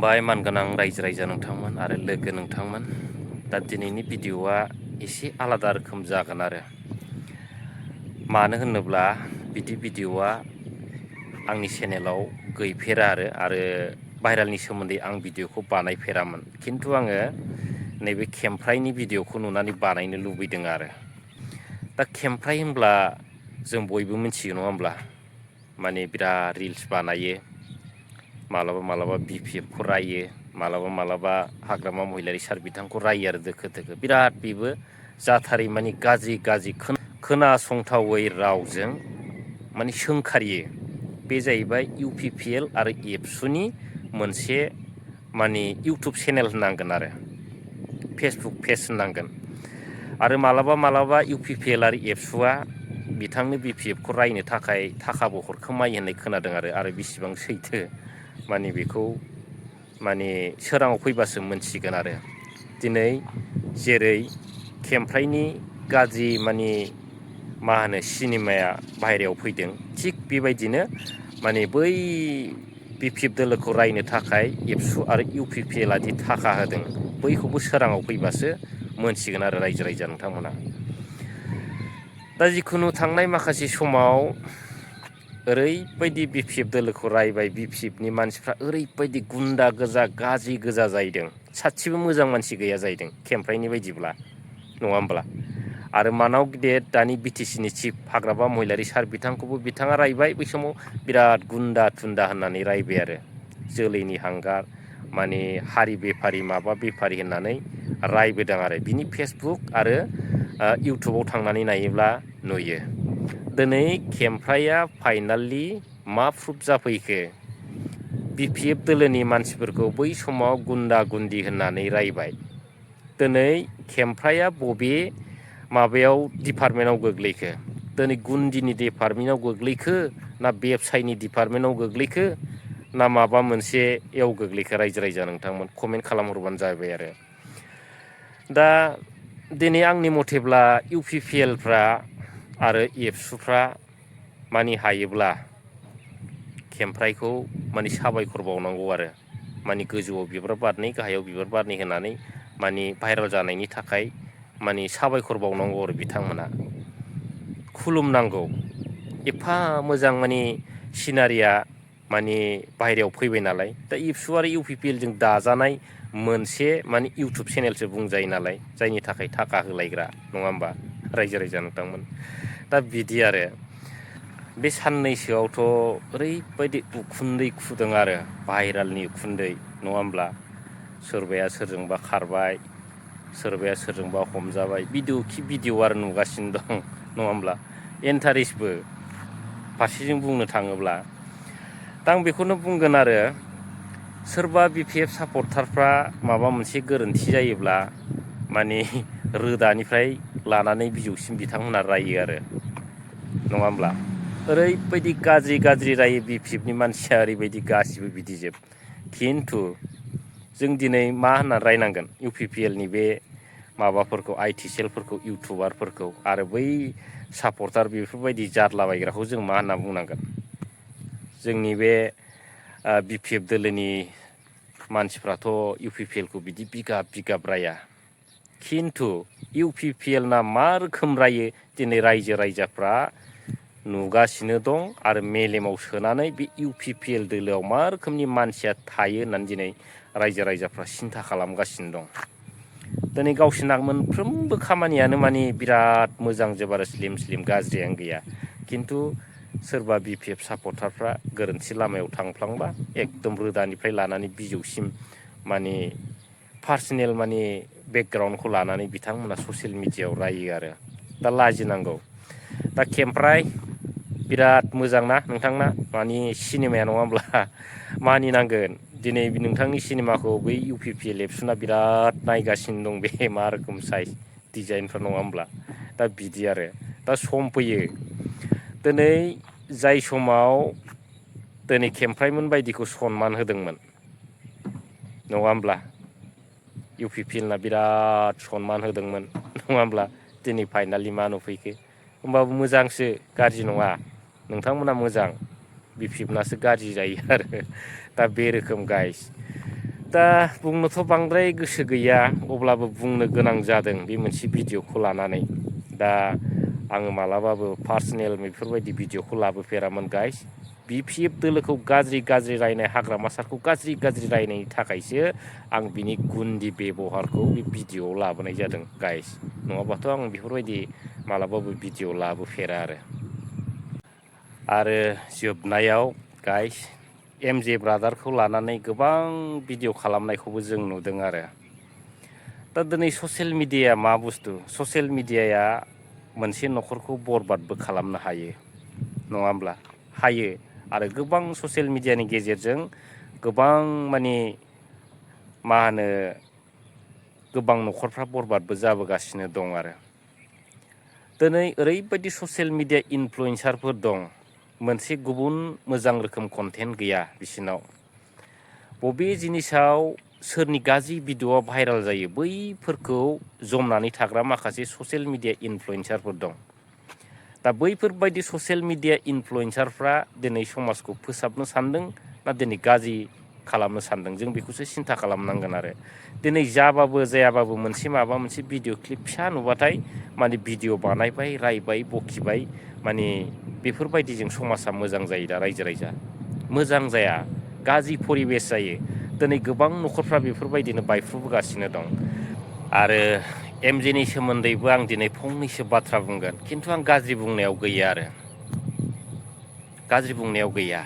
खुलुमबाय मानगोनां रायजो राजा नोंथांमोन आरो लोगो नोंथांमोन। दा दिनैनि भिडिअ'आ एसे आलादा रोखोम जागोन आरो मानो होनोब्ला बिदि भिडिअ'आ आंनि चेनेलाव गैफेरा आरो भाइरेलनि सोमोन्दै आं भिडिअ'खौ बानायफेरामोन। खिन्थु आङो नैबे खेमफ्राइनि भिडिअ'खौ नुनानै बानायनो लुबैदों आरो दा खेमफ्राइ होनब्ला जों बयबो मिथियो नङा होमब्ला, माने बिराद रिल्स बानायो, मालाबा BPFखौ रायो, मालाबा हाग्रामा महिलारि सार बिथांखौ रायो आरो दोखो दोखो बिराद बेबो जाथारै माने गाज्रि खोनासंथावै रावजों माने सोंखारियो। बे जाहैबाय UPPL आरो एबसुनि मोनसे माने इउटुब चेनेल होननांगोन आरो फेसबुक पेज होननांगोन। आरो मालाबा UPPL आरो एबसुआ बिथांनो BPFखौ रायनो थाखाय थाखाबो हरखोमायो होननाय खोनादों आरो बेसेबां सैथो माने बेखौ माने सोराङाव फैबासो मोनथिगोन आरो दिनै जेरै खेमफ्राइनि गाज्रि माने मा होनो सिनेमाया बाहेरायाव फैदों, थिग बेबायदिनो माने बै BPF दोलोखौ रायनो थाखाय एबसु आरो UPPL आदि थाखा होदों, बैखौबो सोराङाव फैबासो मोनसिगोन आरो रायजो राजा नोंथांमोना। दा जिखुनु थांनाय माखासे समाव ओरैबायदि BPF दोलोखौ रायबाय, BPFनि मानसिफ्रा ओरैबायदि गुन्दा गोजा गाज्रि गोजा जाहैदों, सासेबो मोजां मानसि गैया जाहैदों खेमफ्राइनि बायदिब्ला नङा होमब्ला। आरो मानाव गिदिर दानि BTCनि चिफ हाग्रामा महिलारि सार बिथांखौबो बिथाङा रायबाय, बै समाव बिराद गुन्दा थुन्दा होननानै रायबाय आरो जोलैनि हांगार माने हारि बेफारि माबा बेफारि होननानै रायबोदों आरो बिनि फेसबुक आरो इउटुबाव थांनानै नायोब्ला नुयो। दिनै खेमफ्राइया फाइनालि मा प्रुफ जाफैखो, BPF दोलोनि मानसिफोरखौ बै समाव गुन्दा गुन्दि होननानै रायबाय, दिनै खेमफ्राइया बबे माबायाव डिपार्टमेन्टआव गोग्लैखो, दिनै गुन्दिनि डिपार्टमेन्टआव गोग्लैखो ना बेबसायनि डिपार्टमेन्टआव गोग्लैखो ना माबा मोनसेयाव गोग्लैखो, रायजो राजा नोंथांमोन कमेन्ट खालामहरबानो जाबाय आरो दा दिनै आंनि मथेब्ला UPPLफ्रा आरो एबसुफ्रा माने हायोब्ला खेमफ्राइखौ माने साबायखर बावनांगौ आरो माने गोजौआव बिबार बारनै गाहायाव बिबार बारनै होनानै माने भाइरेल जानायनि थाखाय माने साबायखर बावनांगौ आरो बिथांमोना खुलुमनांगौ। एफा मोजां माने सिनारिया माने बाहेरायाव फैबाय नालाय, दा एबसु आरो UPPLजों दाजानाय मोनसे माने इउटुब चेनेलसो बुंजायो नालाय, जायनि थाखाय थाखा होलायग्रा नङा होमबा रायजो राजा नोंथांमोन। दा बिदि आरो बे साननैसोआवथ' ओरैबायदि उखुन्दै खुदों आरो भाइरेलनि उखुन्दै नङा होमब्ला, सोरबाया सोरजोंबा खारबाय, सोरबाया सोरजोंबा हमजाबाय, भिडिअ आरो नुगासिनो दं नङा होमब्ला, इन्टारेस्टबो फारसेजों बुंनो थाङोब्ला। दा आं बेखौनो बुंगोन आरो सोरबा BPF सापर्टारफ्रा माबा मोनसे गोरोन्थि जायोब्ला माने रोदानिफ्राय लानानै बिजौसिम बिथांमोनहा रायो आरो नङा होमब्ला, ओरैबायदि गाज्रि रायो BPFनि मानसिया, ओरैबायदि गासिबो बिदिजोब। खिन्थु जों दिनै मा होननानै रायनांगोन UPPLनि बे माबाफोरखौ IT सेलफोरखौ, इउटुबारफोरखौ आरो बै सापर्टार बेफोरबायदि जादलाबायग्राखौ जों मा होनना बुंनांगोन। जोंनि बे BPF दोलोनि मानसिफ्राथ' UPPLखौ बिदि बिगाब राया, खिन्थु UPPLना मा रोखोम रायो दिनै रायजो राजाफ्रा नुगासिनो दं आरो मेलेमाव सोनानै बे UPPL दोलोआव मा रोखोमनि मानसिया थायो होननानै दिनै रायजो राजाफ्रा सिन्था खालामगासिनो दं। दिनै गावसोरना मोनफ्रोमबो खामानियानो माने बिराद मोजां जोब आरो स्लिम गाज्रियानो गैया, खिन्थु सोरबा BPF सापर्टारफ्रा गोरोन्थि लामायाव थांफ्लांबा एकदम रोदानिफ्राय लानानै बिजौसिम माने पार्सनेल माने बेकग्राउन्डखौ लानानै बिथांमोना ससियेल मिडियायाव रायो आरो दा लाजिनांगौ। दा खेमफ्राइ बिराद मोजांना नोंथांना माने सिनेमाया नङा होमब्ला, मानिनांगोन दिनै नोंथांनि सिनेमाखौ बै UPPL एबसुना बिराद नायगासिनो दं, बे मा रोखोम साइज डिजाइनफ्रा नङा होमब्ला। दा बिदि आरो दा सम फैयो दिनै जाय समाव दिनै खेमफ्राइमोन बायदिखौ सनमान होदोंमोन नङा होमब्ला, UPPLना बिराद सनमान होदोंमोन नङा होमब्ला, दिनै फाइनालि मा नुफैखो। होमबाबो मोजांसो गाज्रि नङा, नोंथांमोना मोजां, BPFनासो गाज्रि जायो आरो दा बे रोखोम गाइस। दा बुंनोथ' बांद्राय गोसो गैया अब्लाबो बुंनो गोनां जादों बे मोनसे भिडिअ'खौ लानानै। दा आङो मालाबाबो पार्सनेल बेफोरबायदि भिडिअ'खौ लाबोफेरामोन गाइस। BPF दोलोखौ गाज्रि रायनाय हाग्रामा सारखौ गाज्रि रायनायनि थाखायसो आं बिनि गुन्दि बेब'हारखौ बे भिडिअ'आव लाबोनाय जादों गाइस। नङाबाथ' आं बेफोरबायदि मालाबाबो भिडिअ' लाबोफेरा आरो जोबनायाव गाइस MJ ब्रादारखौ लानानै गोबां भिडिअ' खालामनायखौबो जों नुदों आरो। दा दिनै ससियेल मिडियाया मा बुस्थु? ससियेल मिडियाया मोनसे न'खरखौ बरबादबो खालामनो हायो। नङा होमब्ला? हायो आरो गोबां ससियेल मिडियानि गेजेरजों गोबां माने मा होनो गोबां न'खरफ्रा बरबादबो जाबोगासिनो दं आरो। दिनै ओरैबायदि ससियेल मिडिया इनफ्लुयेन्सारफोर दं मोनसे गुबुन मोजां रोखोम कन्टेन्ट गैया बिसिनाव। बबे जिनिसाव सोरनि गाज्रि भिडिअ'आ भाइराल जायो बैफोरखौ जमनानै थाग्रा माखासे ससियेल मिडिया इनफ्लुयेन्सारफोर दं। दा बैफोरबायदि ससियेल मिडिया इनफ्लुयेन्सारफ्रा दिनै समाजखौ फोसाबनो सानदों ना दिनै गाज्रि खालामनो सानदों जों बेखौसो सिन्था खालामनांगोन आरो। दिनै जाबाबो जायाबाबो मोनसे माबा मोनसे भिडिअ' क्लिप फिसा नुबाथाय माने भिडिअ' बानायबाय रायबाय बखिबाय माने बेफोरबायदिजों समाजा मोजां जायो दा रायजो राजा। मोजां जाया गाज्रि परिबेस जायो। दिनै गोबां न'खरफ्रा बेफोरबायदिनो बायफ्रुबोगासिनो दं। आरो MJनि सोमोन्दैबो आं दिनै फंनैसो बाथ्रा बुंगोन खिन्थु आं गाज्रि बुंनायाव गैया आरो। गाज्रि बुंनायाव गैया।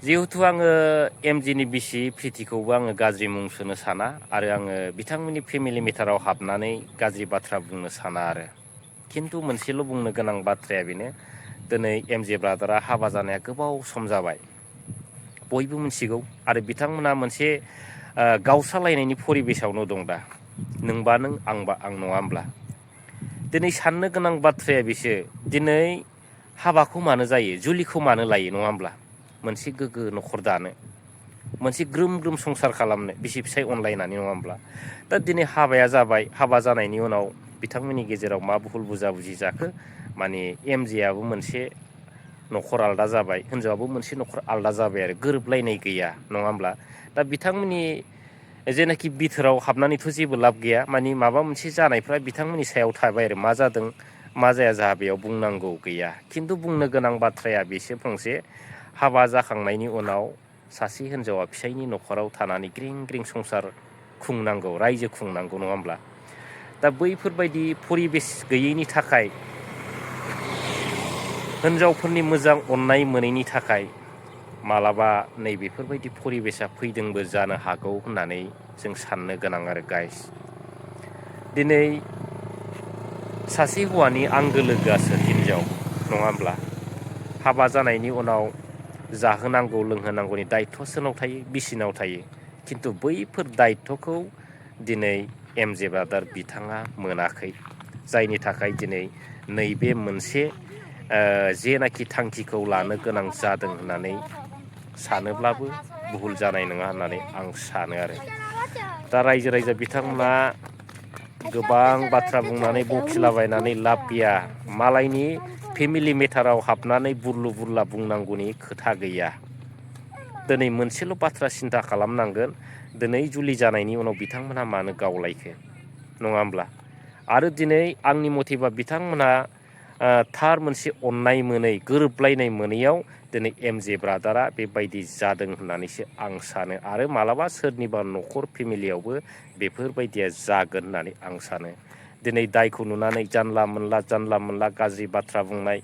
जिहेथु आङो MJनि बिसि प्रितिखौबो आङो गाज्रि मुं सोनो साना आरो आङो बिथांमोननि फेमिलि मेटाराव हाबनानै गाज्रि बाथ्रा बुंनो साना आरो। खिन्थु मोनसेल' बुंनो गोनां बाथ्राया बेनो दिनै MJ ब्रादारा हाबा जानाया गोबाव सम जाबाय। बयबो मिथिगौ आरो बिथांमोना मोनसे गावस्रालायनायनि परिबेसावनो दं दा। नोंबा नों आंबा आं नङा होमब्ला? दिनै साननो गोनां बाथ्राया बेसो दिनै हाबाखौ मानो जायो जुलिखौ मानो लायो नङा होमब्ला? मोनसे गोग्गो न'खर दानो। मोनसे ग्रोम संसार खालामनो बिसि फिसाय अनलायनानै नङा होमब्ला? दा दिनै हाबाया जाबाय हाबा जानायनि उनाव बिथांमोननि गेजेराव मा भुल बुजाबुजि जाखो माने MJआबो मोनसे न'खर आलादा जाबाय हिनजावाबो मोनसे न'खर आलादा जाबाय आरो गोरोबलायनाय गैया नङा होमब्ला? दा बिथांमोननि जेनाखि बिथोराव हाबनानैथ' जेबो लाब गैया माने माबा मोनसे जानायफ्रा बिथांमोननि सायाव थाबाय आरो मा जादों मा जाया जाहा बेयाव बुंनांगौ गैया। खिन्थु बुंनो गोनां बाथ्राया बेसो फंसे हाबा जाखांनायनि उनाव सासे हिनजावा फिसायनि न'खराव थानानै ग्रिं संसार खुंनांगौ रायजो खुंनांगौ नङा होमब्ला? दा बैफोरबायदि परिबेस गैयैनि थाखाय हिनजावफोरनि मोजां अननाय मोनैनि थाखाय मालाबा नैबेफोरबायदि परिबेसा फैदोंबो जानो हागौ होननानै जों साननो गोनां आरो गाइस। दिनै सासे हौवानि आंगो लोगोआसो हिनजाव नङा होमब्ला? हाबा जानायनि उनाव जाहोनांगौ लोंहोनांगौनि दायथ'आ सोरनाव थायो बिसिनाव थायो। खिन्थु बैफोर दायथ'खौ दिनै MJ ब्रादार बिथाङा मोनाखै। जायनि थाखाय दिनै नैबे मोनसे जेनाखि थांखिखौ लानो गोनां जादों होननानै सानोब्लाबो भुल जानाय नङा होननानै आं सानो आरो। दा रायजो राजा बिथांमोना गोबां बाथ्रा बुंनानै बखिलाबायनानै लाब गैया। मालायनि फेमिलि मेटाराव हाबनानै बुरलु बुरला बुंनांगौनि खोथा गैया। दिनै मोनसेल' बाथ्रा सिन्था खालामनांगोन दिनै जुलि जानायनि उनाव बिथांमोनहा मानो गावलायखो नङा होमब्ला? आरो दिनै आंनि मथेबा बिथांमोनहा थार मोनसे अननाय मोनै गोरोबलायनाय मोनैयाव दिनै MJ ब्रादारा बेबायदि जादों होननानैसो आं सानो आरो मालाबा सोरनिबा न'खर फेमिलियावबो बेफोरबायदिया जागोन होननानै आं सानो। दिनै दायखौ नुनानै जानला मोनला गाज्रि बाथ्रा बुंनाय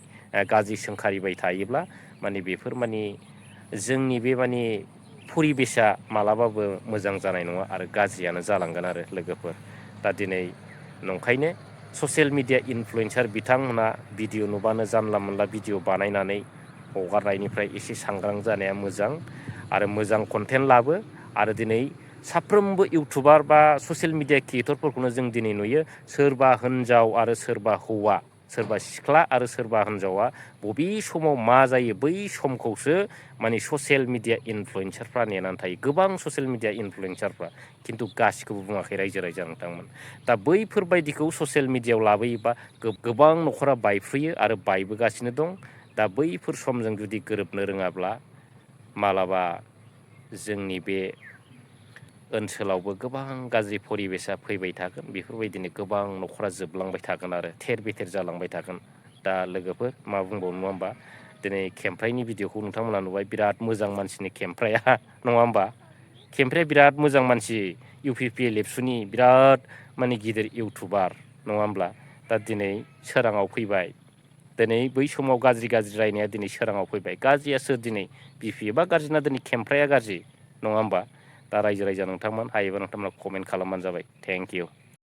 गाज्रि सोंखारिबाय थायोब्ला माने बेफोर माने जोंनि बे माने परिबेसा मालाबाबो मोजां जानाय नङा आरो गाज्रियानो जालांगोन आरो लोगोफोर। दा दिनै नंखायनो ससियेल मिडिया इनफ्लुयेन्सार बिथांमोनहा भिडिअ' नुबानो जानला मोनला भिडिअ' बानायनानै हगारनायनिफ्राय एसे सांग्रां जानाया मोजां आरो मोजां कन्टेन्ट लाबो आरो दिनै साफ्रोमबो इउटुबार बा ससियेल मिडिया क्रिएटरफोरखौनो जों दिनै नुयो सोरबा हिनजाव आरो सोरबा हौवा सोरबा सिख्ला आरो सोरबा हिनजावा बबे समाव मा जायो बै समखौसो माने ससियेल मिडिया इनफ्लुयेन्सारफ्रा नेनानै थायो। गोबां ससियेल मिडिया इनफ्लुयेन्सारफ्रा खिन्थु गासिखौबो बुङाखै रायजो राजा नोंथांमोन। दा बैफोरबायदिखौ ससियेल मिडियायाव लाबोयोबा गोबां न'खरा बायफ्रुयो आरो बायबोगासिनो दं। दा बैफोर समजों जुदि गोरोबनो रोङाब्ला मालाबा जोंनि बे ओनसोलावबो गोबां गाज्रि परिबेसा फैबाय थागोन बेफोरबायदिनो गोबां न'खरा जोबलांबाय थागोन आरो थेर बेथेर जालांबाय थागोन। दा लोगोफोर मा बुंबावनो नङा होमबा दिनै खेमफ्राइनि भिडिअ'खौ नोंथांमोना नुबाय बिराद मोजां मानसिनि खेमफ्राया नङा होमबा खेमफ्राया बिराद मोजां मानसि इउ पि पि एल एबसुनि बिराद माने गिदिर इउटुबार नङा होमब्ला दा दिनै सोराङाव फैबाय दिनै बै समाव गाज्रि रायनाया दिनै सोराङाव फैबाय गाज्रिया सोर दिनै बिपि एबा गाज्रिना दिनै खेमफ्राया गाज्रि नङा होमबा दा रायजो नोंथांमोन हायोबा नोंथांमोना कमेन्ट खालामबानो जाबाय थेंक इउ।